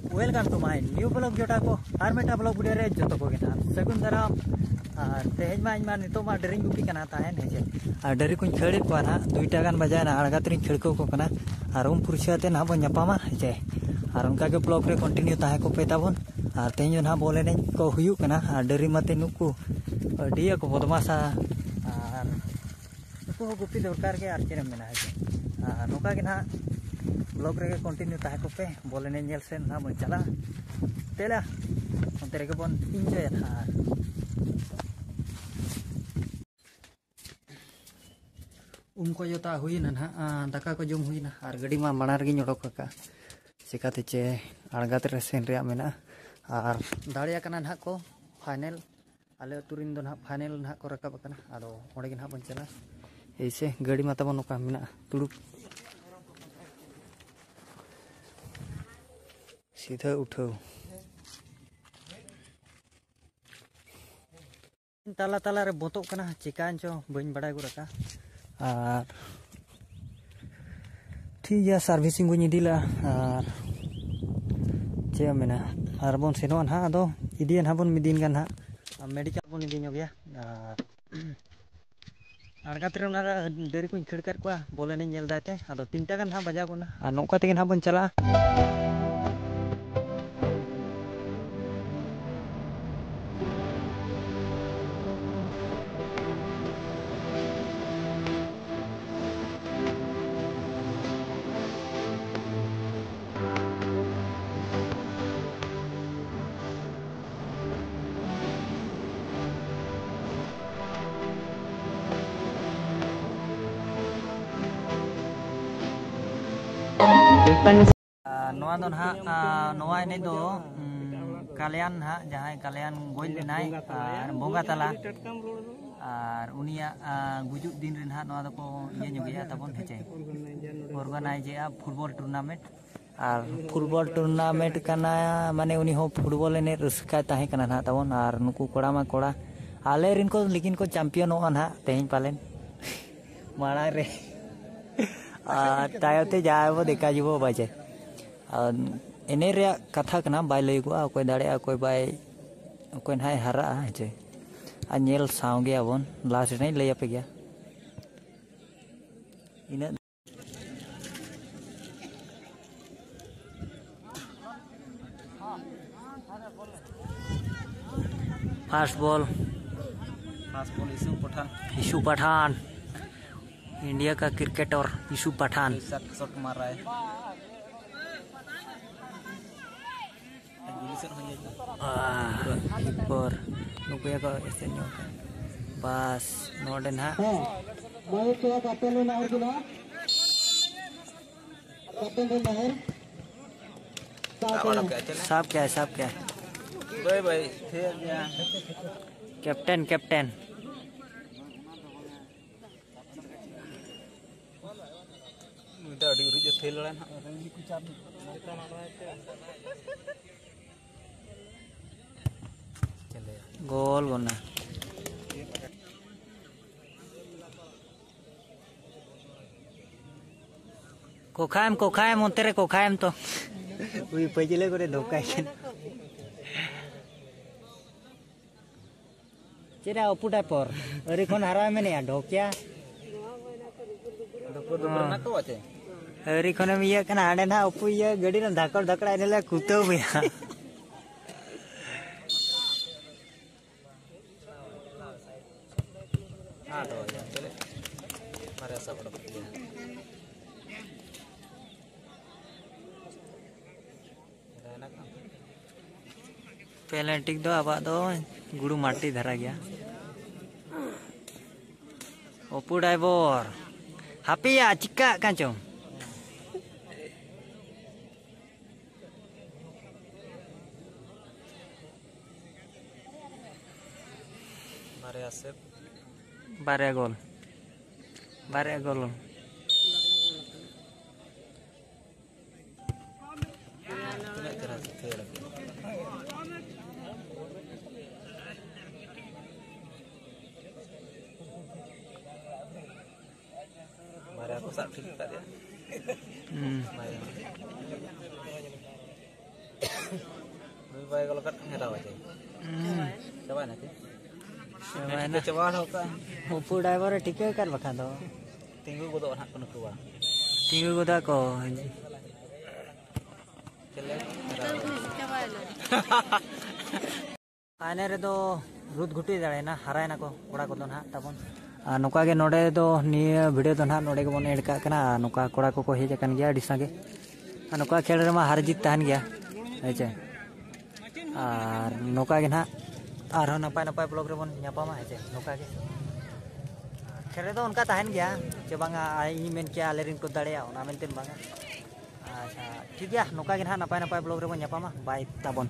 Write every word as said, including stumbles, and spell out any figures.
Welcome to my new vlog ᱡᱚᱴᱟ ᱠᱚ, ᱟᱨ ᱢᱤᱫᱴᱟᱝ vlog video ᱨᱮ ᱡᱚᱛᱚ ᱠᱚᱜᱮ ᱱᱟᱦᱟᱜ ᱥᱟᱹᱜᱩᱱ ᱫᱟᱨᱟᱢ᱾ ᱟᱨ ᱛᱮᱦᱮᱧ ᱢᱟ ᱤᱧ ᱢᱟ ᱱᱤᱛᱚᱜ ᱢᱟ ᱰᱟᱹᱨᱤᱧ ᱜᱩᱯᱤ ᱠᱟᱱᱟ ᱛᱟᱦᱮᱱ, ᱦᱮᱸ ᱪᱮ? ᱟᱨ ᱰᱟᱹᱨᱤ ᱠᱚᱧ ᱠᱷᱟᱹᱲᱮᱫ ᱠᱚᱣᱟ ᱱᱟᱦᱟᱜ, ᱫᱩᱭᱴᱟ ᱜᱟᱱ ᱵᱟᱡᱟᱭᱮᱱᱟ, ᱟᱬᱜᱟᱛ ᱨᱤᱧ ᱠᱷᱟᱹᱲ ᱠᱟᱠᱚ ᱠᱟᱱᱟ᱾ ᱟᱨ ᱩᱢ ᱯᱷᱩᱨᱪᱟᱹ ᱟᱛᱮ ᱱᱟᱦᱟᱜ ᱵᱚᱱ ᱧᱟᱯᱟᱢᱟ, ᱦᱮᱸ ᱪᱮ? ᱟᱨ ᱚᱱᱠᱟ ᱜᱮ vlog ᱨᱮ continue ᱛᱟᱦᱮᱸ ᱠᱚᱯᱮ ᱛᱟᱵᱚᱱ᱾ ᱟᱨ ᱛᱮᱦᱮᱧ ᱫᱚ ᱱᱟᱦᱟᱜ ᱵᱚᱞ ᱮᱱᱮᱡ ᱠᱚ ᱦᱩᱭᱩᱜ ᱠᱟᱱᱟ, ᱟᱨ ᱰᱟᱹᱨᱤ ᱢᱟᱛᱮ ᱱᱩᱠᱩ ᱟᱹᱰᱤ ᱠᱚ ᱵᱚᱫᱢᱟᱥᱟ᱾ ᱟᱨ ᱱᱩᱠᱩ ᱦᱚᱸ ᱜᱩᱯᱤ ᱫᱚᱨᱠᱟᱨ ᱜᱮ, ᱟᱨ ᱪᱮᱫ ᱮᱢ ᱢᱮᱱᱟ, ᱦᱮᱸ ᱪᱮ? ᱟᱨ ᱱᱚᱝᱠᱟ ᱜᱮ ᱱᱟᱦᱟᱜ vlog ᱨᱮᱜᱮ continue ᱛᱟᱦᱮᱸ ᱠᱚᱯᱮ, ᱵᱚᱞ ᱮᱱᱮᱡ ᱧᱮᱞ ᱥᱮᱫ ᱱᱟᱦᱟᱜ ᱵᱚᱱ ᱪᱟᱞᱟᱜᱼᱟ᱾ ᱫᱮᱞᱟ, ᱚᱱᱛᱮ ᱨᱮᱜᱮ ᱵᱚᱱ enjoyᱟ ᱱᱟᱦᱟᱜ᱾ ᱟᱨ ᱩᱢ ᱠᱚ ᱡᱚᱛᱟ ᱦᱩᱭᱱᱟ ᱱᱟᱦᱟᱜ, ᱟᱨ ᱫᱟᱠᱟ ᱠᱚ ᱡᱚᱢ ᱦᱩᱭᱱᱟ, ᱟᱨ ᱜᱟᱹᱰᱤ ᱢᱟ ᱢᱟᱲᱟᱝ ᱨᱮᱜᱮᱧ ᱚᱰᱚᱠ ᱟᱠᱟᱫᱼᱟ, ᱪᱤᱠᱟᱹᱛᱮ ᱪᱮ ᱟᱬᱜᱟᱛ ᱨᱮ ᱥᱮᱱ ᱨᱮᱭᱟᱜ ᱢᱮᱱᱟᱜᱼᱟ᱾ ᱟᱨ ᱫᱟᱲᱮᱭᱟ ᱠᱟᱱᱟ ᱱᱟᱦᱟᱜ ᱠᱚ final, ᱟᱞᱮ ᱟᱹᱛᱩ ᱨᱮᱱ ᱫᱚ ᱱᱟᱦᱟᱜ final ᱱᱟᱦᱟᱜ ᱠᱚ ᱨᱟᱠᱟᱵ ᱟᱠᱟᱱᱟ᱾ ᱟᱫᱚ ᱚᱸᱰᱮ ᱜᱮ ᱱᱟᱦᱟᱜ ᱵᱚᱱ ᱪᱟᱞᱟᱜᱼᱟ᱾ ᱮᱭᱥᱮ ᱜᱟᱹᱰᱤ ᱢᱟ ᱛᱟᱵᱚᱱ ᱱᱚᱝᱠᱟ ᱢᱮᱱᱟᱜᱼᱟ, ᱛᱩᱲᱩᱠ ᱥᱤᱫᱷᱟᱹ ᱩᱴᱷᱟᱹᱣ᱾ ᱛᱟᱞᱟ ᱛᱟᱞᱟ ᱨᱮ ᱵᱚᱛᱚᱜ ᱠᱟᱱᱟ, ᱪᱤᱠᱟᱹᱭᱮᱱ ᱪᱚ ᱵᱟᱹᱧ ᱵᱟᱲᱟᱭ ᱜᱚᱫ ᱟᱠᱟᱫᱼᱟ᱾ ᱟᱨ ᱴᱷᱤᱠ ᱜᱮᱭᱟ, servicing ᱵᱚᱱ ᱤᱫᱤ ᱞᱮᱜᱼᱟ᱾ ᱟᱨ ᱪᱮᱫ ᱮᱢ ᱢᱮᱱᱟ, ᱟᱨ ᱵᱚᱱ ᱥᱮᱱᱚᱜᱼᱟ ᱱᱟᱦᱟᱜ, ᱟᱫᱚ ᱤᱫᱤᱭᱟ ᱱᱟᱦᱟᱜ ᱵᱚᱱ ᱢᱤᱫ ᱫᱤᱱ ᱜᱟᱱ ᱱᱟᱦᱟᱜ, medical ᱵᱚᱱ ᱤᱫᱤ ᱧᱚᱜᱮᱭᱟ᱾ ᱟᱨ ᱟᱬᱜᱟᱛ ᱨᱮ ᱚᱱᱟ ᱰᱟᱹᱨᱤ ᱠᱚᱧ ᱠᱷᱟᱹᱲ ᱠᱟᱫ ᱠᱚᱣᱟ, ᱵᱚᱞ ᱮᱱᱮᱡ ᱧᱮᱞ ᱫᱟᱭ ᱛᱮ᱾ ᱟᱫᱚ ᱛᱤᱱᱴᱟ ᱜᱟᱱ ᱱᱟᱦᱟᱜ ᱵᱟᱡᱟᱣ ᱜᱚᱫ ᱱᱟ, ᱟᱨ ᱱᱚᱝᱠᱟ ᱛᱮᱜᱮ ᱱᱟᱦᱟᱜ ᱵᱚᱱ ᱪᱟᱞᱟᱜᱼᱟ᱾ ᱟᱨ ᱱᱚᱣᱟ ᱫᱚ ᱱᱟᱦᱟᱜ, ᱟᱨ ᱱᱚᱣᱟ ᱮᱱᱮᱡ ᱫᱚ, ᱩᱢ, ᱠᱟᱞᱭᱟᱱ ᱱᱟᱦᱟᱜ, ᱡᱟᱦᱟᱸᱭ ᱠᱟᱞᱭᱟᱱ ᱜᱚᱡ ᱞᱮᱱᱟᱭ, ᱟᱨ ᱵᱚᱸᱜᱟ ᱛᱟᱞᱟ, ᱟᱨ ᱩᱱᱤᱭᱟᱜ, ᱟᱨ ᱜᱩᱡᱩᱜ ᱫᱤᱱ ᱨᱮ ᱱᱟᱦᱟᱜ ᱱᱚᱣᱟ ᱫᱚᱠᱚ ᱤᱭᱟᱹ ᱧᱚᱜᱮᱜᱼᱟ ᱛᱟᱵᱚᱱ, ᱦᱮᱸ ᱪᱮ? Organize ᱮᱜᱼᱟ football tournament᱾ ᱟᱨ football tournament ᱠᱟᱱᱟ, ᱢᱟᱱᱮ ᱩᱱᱤ ᱦᱚᱸ football ᱮᱱᱮᱡ ᱨᱟᱹᱥᱠᱟᱹᱭ ᱛᱟᱦᱮᱸ ᱠᱟᱱᱟ ᱱᱟᱦᱟᱜ ᱛᱟᱵᱚᱱ᱾ ᱟᱨ ᱱᱩᱠᱩ ᱠᱚᱲᱟ ᱢᱟ ᱠᱚᱲᱟ, ᱟᱞᱮ ᱨᱮᱱ ᱠᱚ ᱞᱮᱠᱤᱱ ᱠᱚ ᱪᱟᱢᱯᱤᱭᱟᱱᱚᱜᱼᱟ ᱱᱟᱦᱟᱜ ᱛᱮᱦᱮᱧ ᱯᱟᱞᱮᱱ᱾ ᱢᱟᱲᱟᱝ ᱨᱮ᱾ ᱟᱨ ᱛᱟᱭᱚᱢ ᱛᱮ ᱡᱟᱦᱟᱸᱭ ᱵᱚ ᱫᱮᱠᱷᱟ ᱡᱤᱵᱚ ᱵᱟᱡᱮ᱾ ᱟᱨ ᱮᱱᱮᱡ ᱨᱮᱭᱟᱜ ᱠᱟᱛᱷᱟ ᱠᱟᱱᱟ, ᱵᱟᱭ ᱞᱟᱹᱭᱚᱜᱚᱜᱼᱟ ᱚᱠᱚᱭ ᱫᱟᱲᱮᱭᱟᱜᱼᱟ, ᱚᱠᱚᱭ ᱵᱟᱭ, ᱚᱠᱚᱭ ᱱᱟᱦᱟᱜ ᱮ ᱦᱟᱨᱟᱜᱼᱟ, ᱦᱮᱸ ᱪᱮ? ᱟᱨ ᱧᱮᱞ ᱥᱟᱶ ᱜᱮᱭᱟᱵᱚᱱ, ᱞᱟᱥᱴ ᱨᱮᱧ ᱞᱟᱹᱭ ᱟᱯᱮ ᱜᱮᱭᱟ᱾ ᱤᱱᱟᱹᱜ᱾ ᱯᱷᱟᱥᱴ ᱵᱚᱞ, ᱯᱷᱟᱥᱴ ᱵᱚᱞ ᱤᱥᱩ ᱯᱟᱴᱷᱟᱱ। ᱤᱥᱩ ᱯᱟᱴᱷᱟᱱ, ᱤᱱᱰᱤᱭᱟ ᱠᱟ ᱠᱨᱤᱠᱮᱴᱚᱨ ᱤᱥᱩ ᱯᱟᱴᱷᱟᱱ। ᱥᱟᱛ ᱥᱚᱴ ᱢᱟᱨ ᱨᱟᱭ। ᱟᱦ, ᱠᱤᱯᱚᱨ, ᱱᱩᱠᱩ ᱜᱮᱠᱚ ᱮᱥᱮᱫ ᱧᱚᱜ ᱠᱟᱱᱟ᱾ ᱵᱟᱥ, ᱱᱚᱰᱮ ᱱᱟᱦᱟᱜ᱾ ᱦᱮᱸ, ᱢᱟᱹᱭᱤᱠ ᱠᱚ ᱠᱟᱯᱴᱮᱱ ᱨᱮᱱᱟᱜ ᱦᱚᱨ ᱠᱟᱱᱟ᱾ ᱠᱟᱯᱴᱮᱱ ᱨᱮᱱᱟᱜ ᱦᱚᱨ᱾ ᱥᱟᱵ ᱠᱮᱜᱼᱟᱭ, ᱥᱟᱵ ᱠᱮᱜᱼᱟᱭ᱾ ᱵᱟᱭ, ᱵᱟᱭ, ᱴᱷᱤᱠ ᱜᱮᱭᱟ᱾ Captain, captain. ᱱᱩᱭ ᱫᱚ ᱟᱹᱰᱤ ᱩᱨᱤᱡ ᱮ ᱯᱷᱮᱞ ᱵᱟᱲᱟᱭ ᱱᱟᱦᱟᱜ᱾ ᱜᱳᱞ ᱜᱚᱱᱟ᱾ ᱠᱚᱠᱷᱟᱭᱮᱢ, ᱠᱚᱠᱷᱟᱭᱮᱢ, ᱚᱱᱛᱮ ᱨᱮ ᱠᱚᱠᱷᱟᱭᱮᱢ ᱛᱚ᱾ ᱩᱭ ᱯᱟᱹᱪᱞᱟᱹ ᱠᱚᱨᱮ ᱫᱷᱚᱠᱟᱭ ᱠᱟᱱᱟ᱾ ᱪᱮᱫ ᱨᱮ ᱚᱯᱩ ᱰᱟᱭᱯᱚᱨ? ᱟᱹᱣᱨᱤ ᱠᱷᱚᱱ ᱦᱟᱨᱟᱭ ᱢᱮᱱᱮᱜᱼᱟ, ᱰᱷᱚᱠᱭᱟ᱾ ᱫᱩᱯᱩᱨ, ᱫᱩᱯᱩᱨ ᱨᱮᱱᱟᱜ ᱠᱚ ᱵᱟᱪᱮ? ᱟᱹᱣᱨᱤ ᱠᱷᱚᱱᱮᱢ ᱤᱭᱟᱹᱜ ᱠᱟᱱᱟ, ᱦᱟᱸᱰᱮ ᱱᱟᱦᱟᱜ ᱚᱯᱩ ᱤᱭᱟᱹ ᱜᱟᱹᱰᱤ ᱨᱮ ᱫᱷᱟᱠᱚᱲ ᱫᱷᱟᱠᱚᱲ ᱮᱱᱮᱡ ᱞᱮ ᱠᱩᱛᱟᱹᱣ ᱢᱮᱭᱟ᱾ ᱦᱮᱸ, ᱫᱚᱦᱚᱭᱟ, ᱪᱮᱫ? ᱵᱟᱨᱭᱟ ᱥᱟᱵ ᱚᱰᱚᱠ ᱠᱮᱫᱮᱭᱟ᱾ ᱯᱮᱱᱟᱞᱴᱤ ᱫᱚ ᱟᱵᱚᱣᱟᱜ ᱫᱚ ᱜᱩᱲᱩ ᱢᱟᱴᱤ ᱫᱷᱟᱨᱟ ᱜᱮᱭᱟ᱾ ᱚᱯᱩ ᱰᱟᱭᱵᱚᱨ, ᱦᱟᱯᱮᱭᱟ, ᱪᱤᱠᱟᱹᱜ ᱠᱟᱱ ᱪᱚᱝ? ᱵᱟᱨᱭᱟ ᱥᱮᱵᱷ᱾ ᱵᱟᱨᱭᱟ ᱜᱳᱞ᱾ ᱵᱟᱨᱭᱟ ᱜᱳᱞ᱾ ᱛᱤᱱᱟᱹᱜ ᱪᱮᱦᱨᱟ ᱠᱷᱮᱞ ᱟᱠᱟᱫᱟ᱾ ᱵᱟᱨᱭᱟ ᱠᱚ ᱥᱟᱵ ᱴᱷᱤᱠ ᱟᱠᱟᱫᱮᱭᱟ᱾ ᱦᱩᱸ᱾ ᱵᱟᱨᱭᱟ᱾ ᱵᱟᱭ ᱜᱚᱞ ᱠᱟᱫ ᱠᱷᱟᱱ ᱦᱟᱨᱟᱣ ᱟᱪᱮ᱾ ᱦᱩᱸ᱾ ᱪᱟᱵᱟᱭᱱᱟ ᱪᱮ? ᱪᱟᱵᱟᱭᱱᱟ᱾ ᱪᱟᱵᱟ ᱦᱚᱸ ᱠᱟᱜ᱾ ᱩᱯᱩ driver ᱮ ᱴᱷᱤᱠᱟᱹ ᱟᱠᱟᱫ ᱵᱟᱠᱷᱟᱱ ᱫᱚ᱾ ᱛᱤᱸᱜᱩ ᱜᱚᱫᱚᱜ ᱱᱟᱦᱟᱜ ᱠᱚ ᱱᱩᱠᱩ ᱵᱟ᱾ ᱛᱤᱸᱜᱩ ᱜᱚᱫᱚᱜ ᱟᱠᱚ᱾ ᱪᱮᱞᱮ? ᱦᱟᱨᱟᱣ᱾ ᱪᱟᱵᱟᱭᱱᱟ᱾ ᱟᱭᱱᱮ ᱨᱮᱫᱚ ᱨᱩᱫ ᱜᱷᱩᱴᱩᱭ ᱫᱟᱲᱮᱭᱮᱱᱟ, ᱦᱟᱨᱟᱭᱮᱱᱟ ᱠᱚ ᱠᱚᱲᱟ ᱠᱚᱫᱚ ᱱᱟᱦᱟᱜ ᱛᱟᱵᱚᱱ᱾ ᱟᱨ ᱱᱚᱝᱠᱟ ᱜᱮ ᱱᱚᱰᱮ ᱫᱚ, ᱱᱤᱭᱟᱹ video ᱫᱚ ᱱᱟᱦᱟᱜ ᱱᱚᱰᱮ ᱜᱮᱵᱚᱱ end ᱠᱟᱜ ᱠᱟᱱᱟ᱾ ᱟᱨ ᱱᱚᱝᱠᱟ ᱠᱚᱲᱟ ᱠᱚᱠᱚ ᱦᱮᱡ ᱟᱠᱟᱱ ᱜᱮᱭᱟ ᱟᱹᱰᱤ ᱥᱟᱸᱜᱮ᱾ ᱟᱨ ᱱᱚᱝᱠᱟ ᱠᱷᱮᱞ ᱨᱮᱢᱟ ᱦᱟᱨ ᱡᱤᱛ ᱛᱟᱦᱮᱱ ᱜᱮᱭᱟ, ᱦᱮᱸ ᱪᱮ? ᱟᱨ ᱱᱚᱝᱠᱟ ᱜᱮ ᱱᱟᱦᱟᱜ ᱟᱨᱦᱚᱸ ᱱᱟᱯᱟᱭ ᱱᱟᱯᱟᱭ vlog ᱨᱮᱵᱚᱱ ᱧᱟᱯᱟᱢᱟ, ᱦᱮᱸ ᱪᱮ? ᱱᱚᱝᱠᱟ ᱜᱮ ᱠᱷᱮᱞ ᱨᱮᱫᱚ ᱚᱱᱠᱟ ᱛᱟᱦᱮᱱ ᱜᱮᱭᱟ ᱪᱮ ᱵᱟᱝᱟ, ᱟᱨ ᱤᱧ ᱢᱮᱱ ᱠᱮᱭᱟ ᱟᱞᱮ ᱨᱮᱱ ᱠᱚ ᱫᱟᱲᱮᱭᱟᱜᱼᱟ, ᱚᱱᱟ ᱢᱮᱱᱛᱮ ᱵᱟᱝᱟ᱾ ᱟᱪᱪᱷᱟ, ᱴᱷᱤᱠ ᱜᱮᱭᱟ, ᱱᱚᱝᱠᱟ ᱜᱮ ᱱᱟᱦᱟᱜ ᱱᱟᱯᱟᱭ ᱱᱟᱯᱟᱭ vlog ᱨᱮᱵᱚᱱ ᱧᱟᱯᱟᱢᱟ᱾ Bye ᱛᱟᱵᱚᱱ᱾